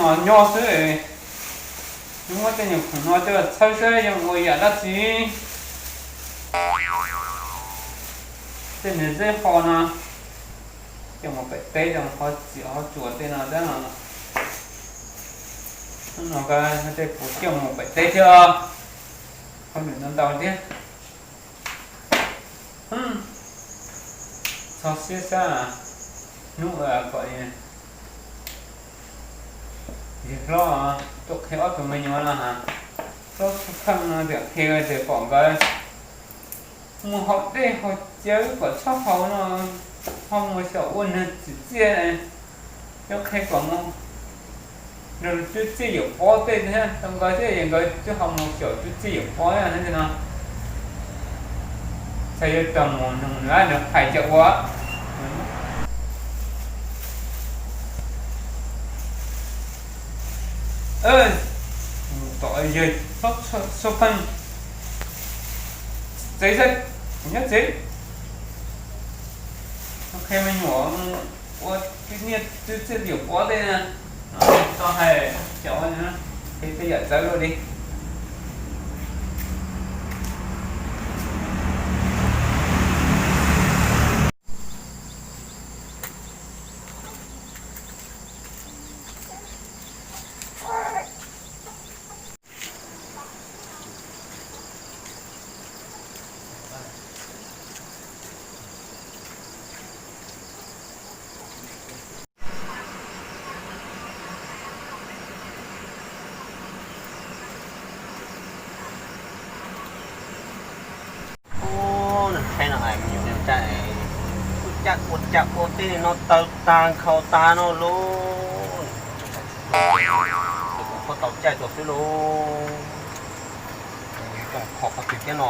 Nyob xwb, muab tej nyuag khoom no coj txhawb saib zoo ua yam dab tsi. Tej niag zeb ho no coj mus pem teb, coj mus qhov txiv qhov tsuas tej no tab no. Hnub no tej puas coj mus pem teb thiab, qhov lwm no ntau thiab. Txog siab sab, hnub kom yawg hlob tuaj qhia ob tug me nyuam no, hlob Xub Pheej no tias qhia tias kom nkawd mus haus dej haus cawv kom txhob haus no, ho mus xyaum ua nws txim txiaj, cov qhia kom mus nrog twb txiaj yuam pob tej thiab tau nkawd thiab, nkawd twb ho mus xyaum twb txiaj yuam pob thiab no. Txhais yuav tau mus nug nws, nws hais cas ua. Tom yawg Xub Pheej tsev xwb, kuv nyob tsev. Qhia me nyuam ua niaj twb txiaj yuam pob tej, tau hais cov qhia tej yam txawv luaj li. Ub, neeg Thaib no es me nyuam neej tsa, ua cas ua cas ua tej no taw tag nkhaus tag no lauj. Kuv kuj tau caij tuaj xwb lauj. Zoo kho qhov twg thiab no.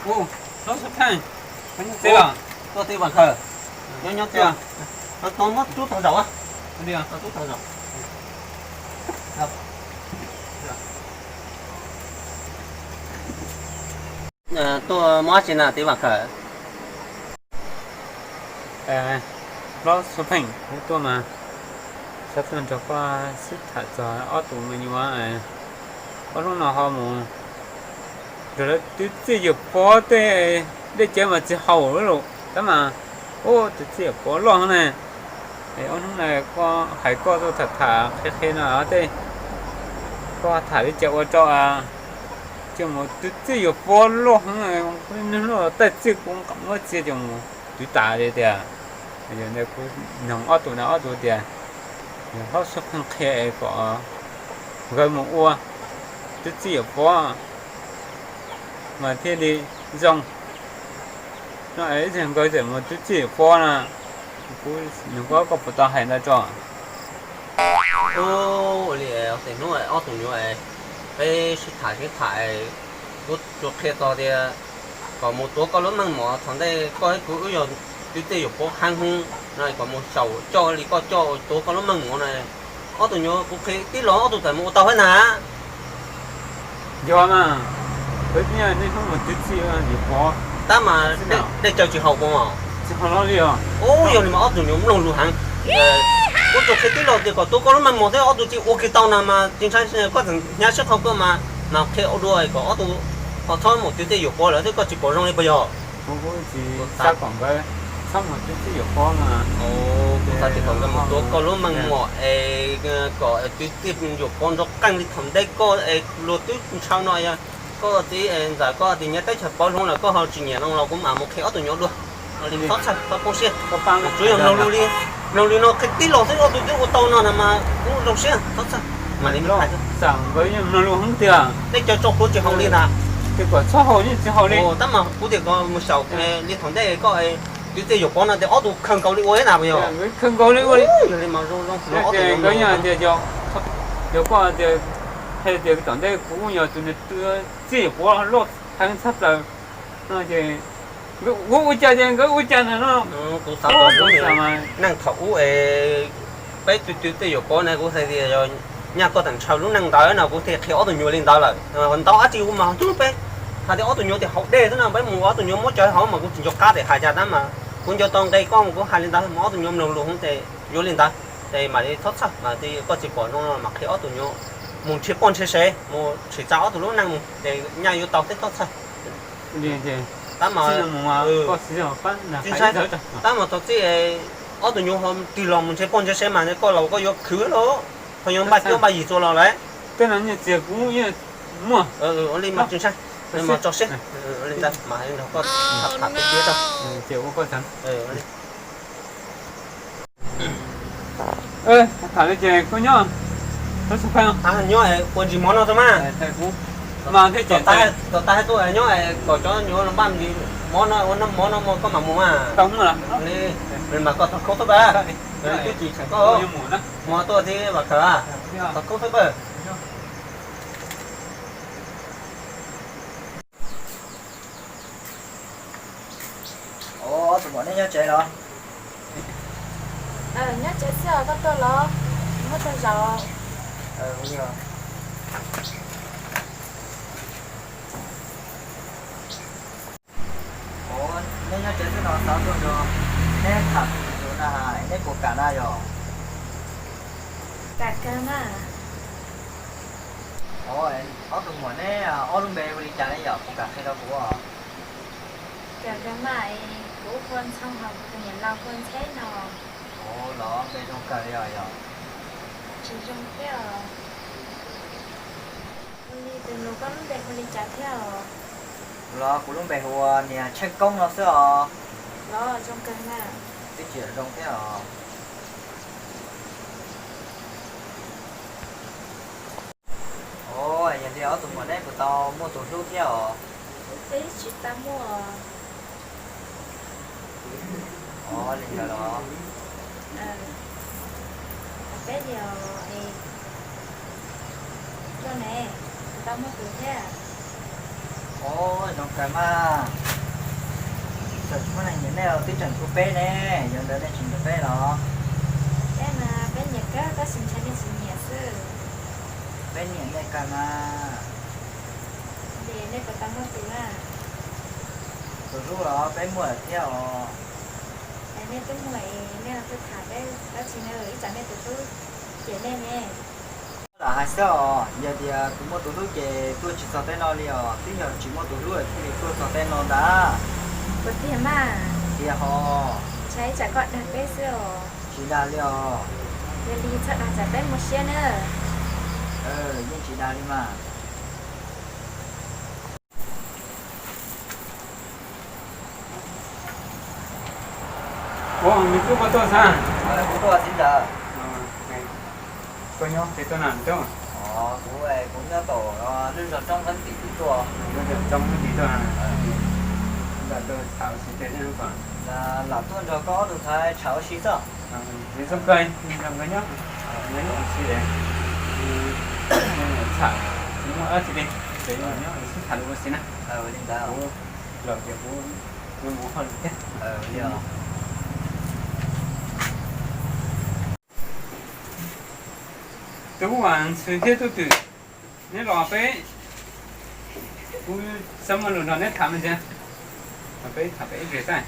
Ub, Hlob Xub Pheej, koj nyob tsev los? Tuaj twj Vam Khaws, nyob nyob twj. Tau muab rub tog zaum. Rub tog zaum. Tuaj muab dab tsi na twj Vam Khaws? Hlob Xub Pheej, kuv tuaj mas xav tuaj nrog koj sib tham txog ob tug me nyuam. Ob hnub no ho mus nrog lawv twb txiaj yuam pob tej, dej cawv mas tsis haus lawm tab mas, ub, twb txiaj yuam pob loj ne. Ob hnub no koj hais koj tuaj tham tham qhia qhia no tej, koj tham li cas ua rau coj mus twb txiaj yuam pob loj heev, niaj hnub taij txiaj kuv nqa muab txiag coj mus twb tas li tias. Yog ntawd kuv noog ob tug na, ob tug tias yog Hlob Xub Pheej qhia es kom nkawd mus ua twb txiaj yuam pob mas thiaj li zoo. No es ib txhia nkawd txawm mus twb txiaj yuam pob na, kuv noog koj, koj puas tau hais ntawd tso? Ub, ua li tej hnub ob tug nyuam peb sib tham sib tham, kuv tsuas qhia txog tias kom mus tuav koj lub meej mom thaum ntej, koj thiab kuv wb yog twb txiaj yuam pob heev heev no, kom mus xyaum coj li koj coj tuav koj lub meej mom na. Ob tug nyuam kuv qhia tib los ob tug txawm mus ua tau thiab na. Yog mas, peb niaj hnub mus twb txiaj yuam pob tab mas dej cawv tsis haus puas? Tsis haus li os. Ub, yog li mas ob tug nyuam mloog lus heev. Kuv tsuas qhia tib los tias kom tuav koj lub meej mom thiab ob tug tsis ua kiag tau na mas tsis ntshai, koj tseem hnyav siab qhov koj mas, mas qhia ua dua kom ob tug ho txhob mus twb txiaj yuam pob lawm thiab koj tsis pom zoo li puas yog? Kuv xav kom nkawd txhob mus twb txiaj yuam pob mas, kuv xav tias kom nkawd mus tuav koj lub meej mom es kom twb txiaj yuam pob nrov qeej li thaum ntej koj es luag twb ntshaw no yog koj txiv ntxawm koj tias nyob teb chaws pov hloov lawm koj ho tsis nyiam no los kuv mam mus qhia ob tug nyuam dua. Txhob txhawj, txhob poob siab. Tsuas yog mloog lus li, mloog li no qhia tib los xwb ob tug twb ua tau no na mas kuv zoo siab, txhob txhawj. Mas li no, txawm nkawd yeej mloog lus heev tiag, dej cawv tso plhuav tsis haus li ntag. Tias kom txhob haus yeej tsis haus li. Tab mas kuv tias kom mus xyaum li thaum ntej koj twb txiaj yuam pob no tias ob tug khaws nkaus li ua thiab na puas yog? Khaws nkaus li ua li. Yog li mas zoo zoo no ob tug nyuam nkawd yeej hais tias yog, yog koj tias, hais tias tom ntej kuv yog tus niag twb txiaj yuam pob loj heev tshaj plaws no ces kuv ua cas ces nkawd ua cas ntag no. Kuv xav kom kuv xav mas neej thaum ub es peb twb twb txiaj yuam pob ne kuv xav tias yog nyaj koj tseem ntshaw lub neej ntawd no kuv thiaj qhia ob tug nyuam li ntawd lawm. Ntau dab tsi kuv mas hnub peb Hais tias ob tug nyuam tias haus dej xwb no, peb mus ob tug nyuam muab cov hauv mas kuv tsis nco qab tias hais cas tab mas kuv nco tau nqe koj mus kuv hais li ntawd, mus ob tug nyuam mloog lus hov ces yuav li ntawd ces mam li txhob txhawj mas koj tsis pom zoo no mas qhia ob tug nyuam mus nrhiav poj nrhiav sev, mus tsim txom ob tug lub neej mus ces nyaj yuav tau thiab txhob txhawj. Tab mas, tab mas thaum txij ob tug nyuam ho tig los mus nrhiav poj nrhiav sev mas koj laus koj yuav khwv los ho yuav npaj cuab npaj yig txua los lawm. Ua li mas tsis ntshai, mas tso siab, ua li ntawd mas nrog koj tham tham peb tiab tso. Tham li ces koj nyob, nyob ua ntsis mov no tso mas. Mas thaum tas tuaj nyob kom cov nyuam los npaj ntsis mov no, ua mov no muaj koj mam mus mas. Li mas koj thov koob xwb pab, twb tsis cheem koj, mus tuaj tib vam khawm, thov koob xwb pab. Ob tug muam nej nyob tsev los? Nyob tsev xwb os, koj tuaj los? Muab tau zaum. Nej nyob tsev xwb no xav tuaj nrog neb tham tus na, es neb puas kam na yog? Kam kawg mas. Ob tug muam neb ob lub npe hu li cas ne yom, puas kam qhia rau kuv? Kam kawg mas, kuv hu ua Ntxhoo, ho kuv tus niam laus hu ua Ntxheb no. Los npe zoo kawg li os yog? Tsis zoo thiab os. Ua li tus nus koj lub npe hu li cas thiab os? Los kuv lub npe hu ua niag Tsheej Koob no xwb os. Los zoo kawg na. Twb tsis zoo thiab os. Yog li ob tug muam neb puas tau muaj tus hlub thiab os? Peb tsis tau muaj. Li ntawd los? Peb li os. Koj ne, puas tau muaj tus thiab? Zoo kawg mas. Txawm tsis muaj neeg nyiam nej los twb tseem hlub peb ne, yog ntawd nej tsis nyiam peb los? Peb mas peb nyiam kawg, tab sis ntshai nej tsis nyiam xwb. Peb nyiam nej kawg mas. Ces nej puas tau muaj tus na? Tus hlub los peb muaj lawm thiab os. Es nej twb muaj es nej ho tuaj tham peb dab tsi na, ib tsam nej tus hlub cem nej ne. Lam hais xwb os, yog tias kuv muaj tus hlub ces tuaj tsis txog tej no li os, twb yog tsis muaj tus hlub thiaj li tuaj txog tej no ntag. Puas tiag mas? Tiag hos. Ntshai ib tsam koj dag peb xwb os. Tsis dag li os. Yog li txhob dag tsam peb muaj siab na. Yeej tsis dag li mas. Ua, me tub, koj tuaj xav? Kuv tuaj txiv ntxawm. Koj nyob pem toj nam roob? Kuv, kuv nyob tom lub zos roob Fab Tim tuaj. Lub zos roob Fab Tim tuaj. Lam tuaj nrog koj ob tug txhais tsham ua si xwb. Zoo kawg, nrog nkawd nyob, nkawd nyob ua si, txham tsis muaj dab tsi li, ces nyob sib tham ua si na. Kuv los ces kuv yuav mus hauj lwm thiab. Tub Ntxhw thiab Tub Twm, neb los peb, kuv xav muaj lus nrog neb tham me ntsis. Peb tham pem ib pliag xwb.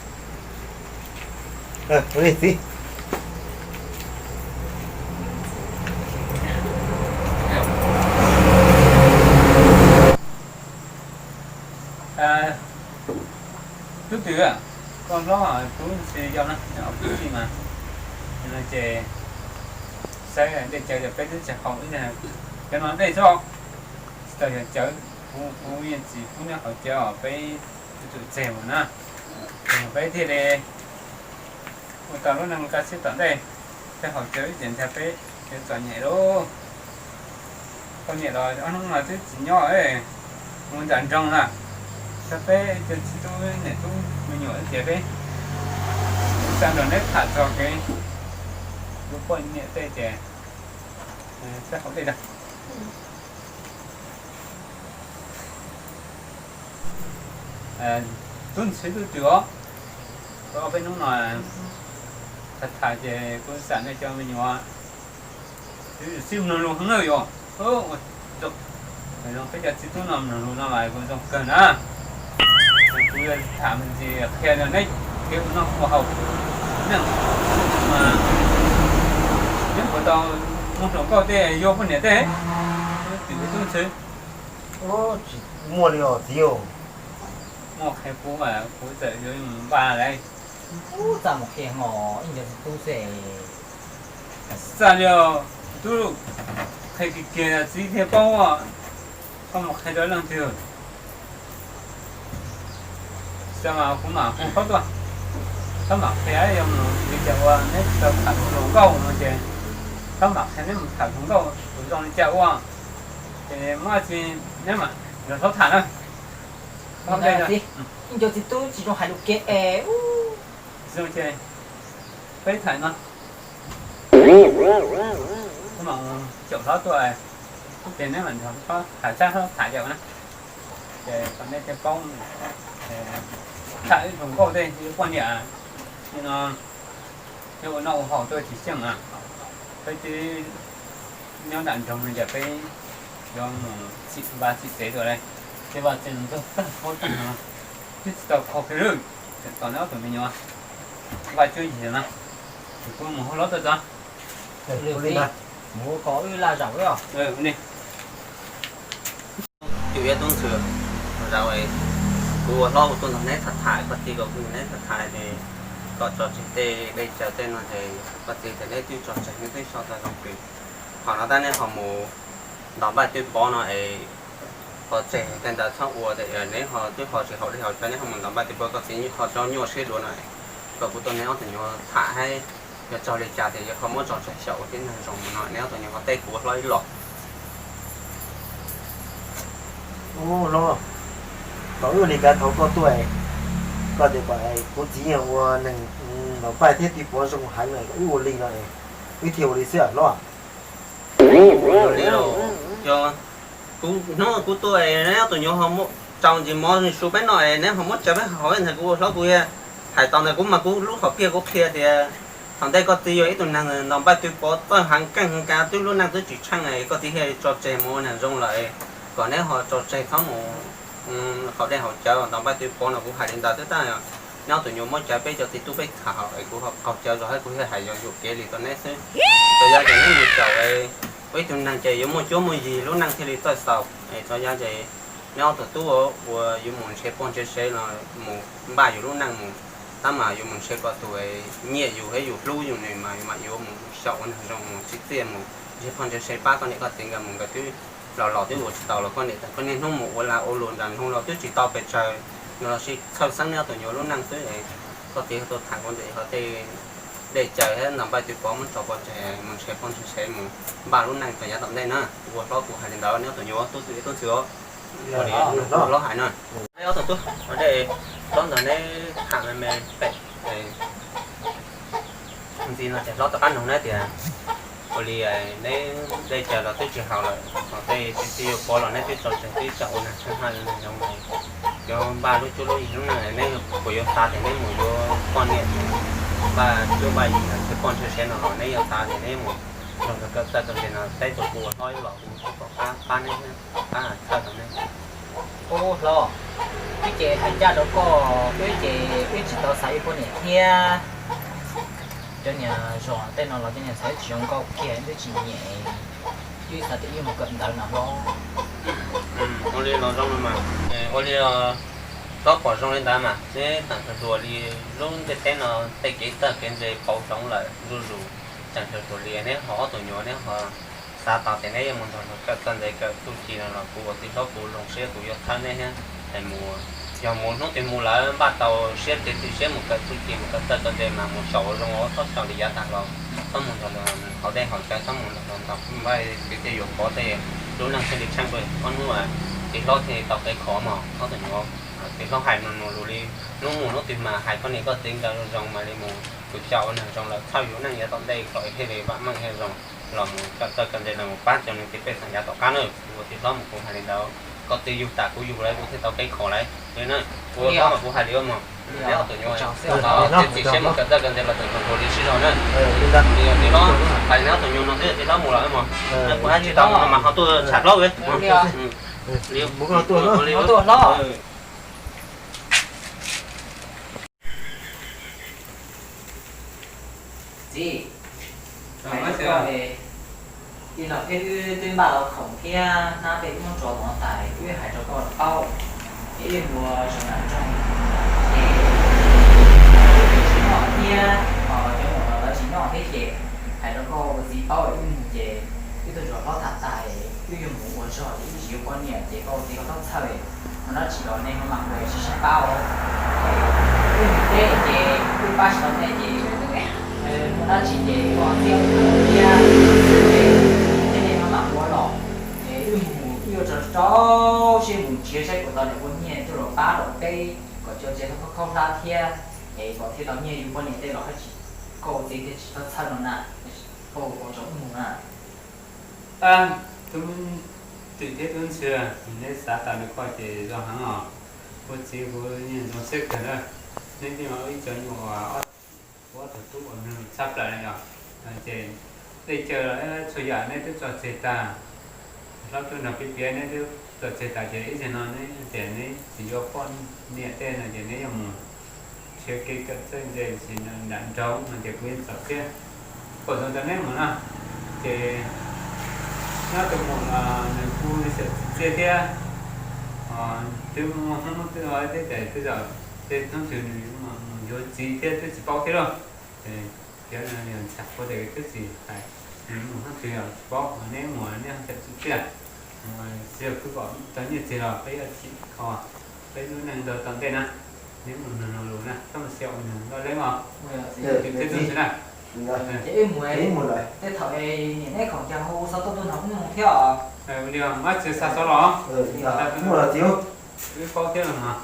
Ua li txiv. Tub Twm, koj hlob Tub Ntxhw yau na, ob tug tij mas, no ces saib dej cawv, peb twb tsis haus ib, cov no dej xwb, tsis tau yog cawv, kuv yeej tsis pub neb haus cawv os, peb tus tseg mus na, peb thiaj li ua tau lub neej kaj siab tom ntej. Peb haus cawv ib tsam ntshai peb yuav txom nyem lauj. Txom nyem los ob hnub no twb tsis nyob, mus nram nroog na, txog peb cov txiv tub niam tub me nyuam tias peb xav nrog neb tham txog kev yuav poj niam tej ces peb haus dej tag. Tub Ntxhw, Tub Twm os, koj peb hnub no tham tham ces kuv xam nej cov me nyuam twb sib mloog lus heev na yom. Zoo peb cov txiv tub no mloog lus no mas kuj zoo kawg na. Kuv yuav tham me ntsis qhia rau neb kev ua noj ua haus. Neb, neb puas tau muaj hluas nkauj tej yuav poj niam tej? Twm tub ntxhw. Tsis muaj li os txiv. Muaj qhia kuv, kuv txawm yuav mus npaj lawm. Txaj muag qhia hos ib nco txiv tub xwb. Txaj li tub, qhia kiag kiag txiv thiaj paub. Koj mus qhia rau leej twg? Xav mas kuv mam hu Hlob tuaj, Hlob mam qhia yog mus li cas ua neb tsis tau tham hluas nkauj no ces Hlob mam qhia neb mus tham hluas nkauj kom zoo li cas ua. Ces muab txiv neb mam nrog Hlob tham na. Ib nco txiv tub tsis zoo hais lus kiag es. Zoo ces peb tham no. Kuv mam caum Hlob tuaj, ces neb mam nrog Hlob tham, Hlob tham yam na. Ces kom nej thiaj paub, tham ib hluas nkauj tej yuav poj niam li no, yuav ua noj ua haus tuaj tsis xyeej na. Peb twb nyob nram nroog no ces peb yuav mus txhim vaj txhim tsev dua li. Tej vaj tsev no ntxog tag khaub tag no, twb tsis tau kho kiag lawm. Tseem tos neb ob tug me nyuam npaj cuab yig na. Ces kuv mus hu Hlob tuaj tso. Mus kom wb laj zaum wb os. Tub ntxhw, zaum kuv ua Hlob kuv tuaj nrog neb tham tham, koj txiv kom kuv nrog neb tham tham ces koj tso tseg tej dej cawv tej no ces koj txiv tias neb twb tso tseg neb twb so tau zoo plig. Thaum no tab neb ho mus ntaus npaj twb pov no es qhov tseg tej ntawd txhob ua, neb ho twb ho tsis haus dej haus cawv neb ho mus ntaus npaj twb pov, koj txiv ho tso nyuaj siab dua no. Kom kuv tuaj neb ob tug nyuam tham thiab, yog txog li cas tias yuav ho muab tso tseg xyaum ua tib neeg zoo mus no neb ob tug nyuam ho teb kuv ua Hlob ib los. Ub Hlob, kom wb ua li cas thaum koj tuaj, koj tias kom kuv txiv ua neeg ntaus npaj thiab twb pov zoo heev lawm kom wb ua li no, wb thiaj ua li xwb Hlob. Hnub kuv tuaj neb ob tug nyuam ho tsaus ntsis mov su peb noj es neb ho muab cawv peb haus ntag. Kuv ua Hlob kuv hais tau ntawd kuv mas kuv lub hom phiaj kuv qhia tias thaum ntej koj txiv yog ib tug neeg ntaus npaj twb pov txawj heev keej heev, twb lub neej twb tsis tsheej, koj txiv thiaj tso tseg mus ua neeg zoo lawm. Kom neb ho tso tseg txhob mus haus dej haus cawv ntaus npaj twb pov no, kuv hais li ntawd xwb tab neb ob tug nyuam muab cawv peb cov txiv tub peb tham es kuv ho qaug cawv zog thiab kuv thiaj hais yog yuam kev li rau neb xwb. Txawm yog ces neb mus xyaum ua ib tug neeg ces yuav muaj cuab muaj yig lub neej thiaj li txawj xaus. Txawm yog ces neb ob tug tub uas yuav mus nrhiav poj nrhiav sev los mus npaj yus lub neej mus, tab mas yuav mus nrhiav kom tus nyiam yus thiab yus hlub yus nws mas mas yuav mus xyaum ua neeg zoo mus tsim txiaj mus nrhiav poj nrhiav sev pab koj niam koj txiv nkawd mus, nkawd twb los los twb ua tsis tau los koj niam koj niaj hnub mus ua lag ua luam nram nroog los twb tsis tau pes tsawg, los sis txhawj xeeb neb ob tug nyuam lub neej xwb. Koj txiv tuaj tham kuv ntawm ho tej dej cawv thiab ntaus npaj twb pov muab tso pov tseg mus nrhiav poj nrhiav sev mus npaj lub neej rau yav tom ntej na. Kuv ua Hlob kuv hais li ntawd neb ob tug nyuam tub txwm tub ntxhw. Ua li Hlob hais no, neb ob tug tub, ua ntej Hlob nrog neb tham me me pem ntxiv no ces Hlob rov qab nug neb tias ua li neb dej cawv los twb tsis haus lawm, ho tej txiv txiv yuav pov los neb twb tso tseg twb xyaum ua neeg tsheej haj neeg zoo lawm, yuav npaj lub cuab lub yig lub neej neb puas yuav xav tias neb mus yuav poj niam npaj cuab npaj yig nrhiav poj nrhiav sev no los neb yuav xav tias neb mus nrog nkawd kawm txawj kawm ntse no teb tus kuv ua Hlob ib los kuv twb pom qab pab neb, pab txhawj rau neb. Ub Hlob, wb ces hais ncaj rau koj, wb ces wb tsis tau xav yuav poj niam thiab. Cov niam zos tej no los cov niam ntxhais tsis zoo nkauj kiag, wb tsis nyiam, wb xav tias wb mus kawm ntawv no Hlob. Ua li los zoo mas, ua li los Hlob pom zoo li ntawd mas neb tseem hluas hluas li, lub ntiaj teb no tej kev txawj kev ntse pauv hloov lawm zuj zus, tseem hluas hluas li neb ho ob tug nyuam neb ho xav tau tias neb yuav mus nrog luag kawm txawj ntse kawm txuj ci no los kuv ua txiv Hlob kuv zoo siab kuv yuav txhawb neb thiab. Mus, yog mus hnub twg mus lawm npaj tau siab tes txim siab mus kawm txuj ci mus kawm txawj kawm ntse mas mus xyaum ua zoo, txhob xyaum li yav tag los txhob mus nrog luag haus dej haus cawv, txhob mus nrog luag ntaus npaj twb thiaj yuav pov tej lub neej thiaj li tsheej rau ob hnub txiv Hlob thiaj li tau kev khov mog ob tug nyuam. Txiv Hlob hais no nus lus li hnub mus hnub twg mas hais koj niam koj txiv nkawd zoo mas li mus, tus xyaum ua neeg zoo lawm txhawj yus neej yav tom ntej kom thiaj li vam meej thiaj zoo los mus kawm txawj kawm ntse los mus pab cov neeg txiv pej xeem yav tom qab na. Kuv ua txiv Hlob mas kuv hais li ntawd, koj txiv yug tas kuv yug lawm kuv thiaj tau kev khov lawm li na. Kuv ua Hlob mas kuv hais li ua mog, neb ob tug nyuam txiv siab mus kawm txawj kawm ntse los tseem hluas li sib zog na. Txiv Hlob hais neb ob tug nyuam no xwb txiv Hlob mus lawm mog, kuv hais tsis tau no mas ho tuaj tsham Hlob. Mus koj tuaj hlob. Mus tuaj hlob. Txiv, hais rau koj es, tij laug peb wb twb npaj los khoom thiab hnab peb wb muab tso tod tas, wb hais rau koj paub, es wb mus sawv nram nroog, es tsis noj thiab, cov muam los lawv tsis noj thiab ces hais rau koj ua txiv paub es wb mus ces wb tuaj tsuas hlob tham tag es wb yuav mus ua zog ces wb tsis yuav poj niam ces koj ua txiv koj txhob txhawj, mus dab tsi los nej maj mam ua sib sai pab os. Wb mus teb ces wb pab tsis tau nej ces mus dab tsi ces koj txiv thiab, ces nej maj mam ua los. Es wb mus wb yuav rau rau siab mus nrhiav saib puas tau niam ua nyiaj coj los pab rau peb kom cov tsev khaub hlab thiab, es kom thiaj tau nyiaj yug poj niam tej los haj tsis, koj ua txiv thiaj tsis txhob txhawj no na, koj ua tsaug wb mus na. Tub twm thiab tub ntxhw, neb xav tas li koj ces zoo heev os. Kuv txiv kuv yeej zoo siab kawg na. Neb twb yog ib cov nyuam uas ob tug tub uas nws tshaj plaws na yom. Ces dej chaw los txhua yam neb twb tso tseg tag. Hlob tub nrog peb piav neb twb tso tseg tas ces ib zaug no neb tias neb tsis yuav poj niam tej no ces neb yuav mus nrhiav kev kawm txawj ntse sis nram nroog no ces kuv yeej txaus siab kom zoo rau neb mus na. Ces nyob tus muam los nws kuj xyom txiv txiaj thiab, twb muaj hmoob twb ua teb ces tej zaum tej hnub twg nws mus yuav txiv thiab twb tsis paub thiab lauj. Ces yog ntxhais qhua ces twb tsis hais, nws mus hnub twg los tsis paub, neb mus neb xyom txiv txiaj, tsis yog kuv kom tau nyiaj txiag los peb yuav chim kho peb lub neej ntawd tom ntej na. Neb mus nug nug lus na, koj mus xyaum nug Nkauj Leeb os. Twb tub ntxhw na. Ces wb mus, tej thaum niam neb khoom ces hu xov tooj tuaj nrog wb mus thiab os. Ua li mab tsis xa xov los? Muaj los txiv, wb paub thiab los mas.